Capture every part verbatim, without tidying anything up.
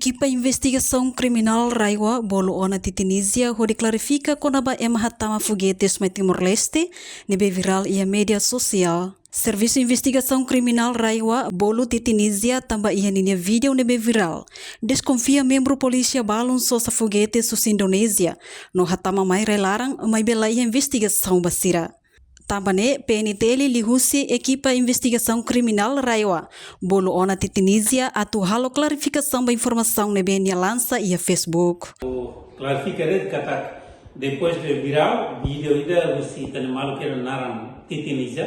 Ekipa Investigasaun Kriminál RAEOA bolu ona Titinizia hodi klarifika kona-ba ema hatama fogetes mai Timor-Leste ne'ebé virál iha média sosiál. Servisu Investigasaun Kriminál RAEOA bolu Titinizia tanba iha ninia vídeo ne'ebé virál, deskonfia membru polísia balun sosa fogetes husi Indonézia no hatama mai rai laran, maibé laiha investigasaun ba sira. Tanba ne'e, P N T L liuhusi Ekipa Investigasaun Kriminál RAEOA bolu ona Titinizia atu halo klarifikasaun ba informasaun ne'ebé nia lansa iha Facebook. Klarifika de'it katak depois de virál vídeo ida husi ita-nia maluk ida naran Titinizia,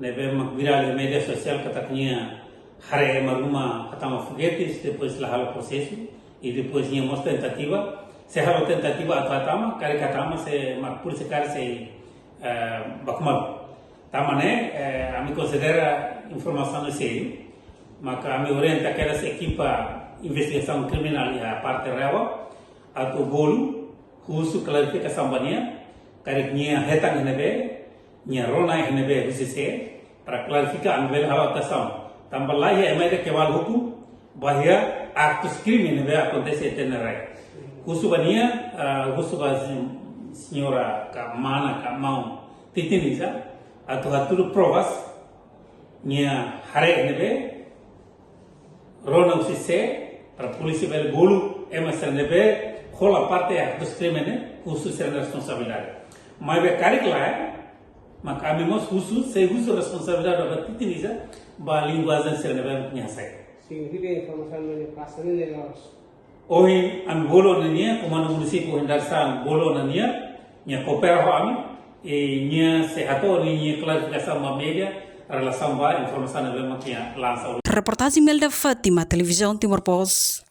ne'ebé mak virál iha média sosiál katak nia haree ema ruma hatama fogetes, depois la halo prosesu, i depois nia mós tentativa, sei halo tentativa atu hatama, karik hatama sei mak polísia karik sei, eh, baku malu. Tanba ne'e, eh, ami konsidera informasaun ne'e sériu, maka ami orienta kedas ekipa investigasaun kriminál iha parte RAEOA atu bolu husu klarifikasaun ba nia, karik nia hetan iha ne'ebé, nia rona iha ne'ebé, husi sé, para klarifika, ami bele halo atasaun. Tanba laiha ema ida kebal hukum ba iha aktus krime ne'ebé akontese iha ita-nia rai. Husu ba nia, ah, husu ba sen-, señora ka mana ka maun Titinizia atu hatudu provas, nia haree iha ne'ebé, rona husi sé, para polísia bele bolu ema sira ne'ebé hola parte aktus krime ne'e, husu sira-nia responsabilidade. Maibé karik lae, maka ami mós husu, sei husu responsabilidade ba Titinizia, ba linguajen sira ne'ebé nia hasai. Signifika informasaun ne'e pasa ne'e loos. Ohin ami bolu ona nia, komandu munisípiu ohin dadeer-saan bolu ona nia, nia koopera ho ami, i nia sei hato'o nia, nia klarifikasaun ba média, relasaun ba informasaun ne'ebé mak nia lansa. Reportajen Melda Fátima, Televizaun Timor Post.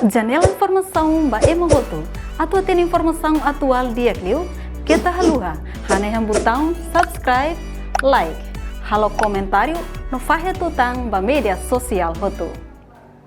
Janela informasaun ba ema hotu. Atu hatene informasaun atuál di'ak liu, keta haluha hanehan butaun subscribe, like, halo komentáriu no fahe tutan ba média sosiál hotu.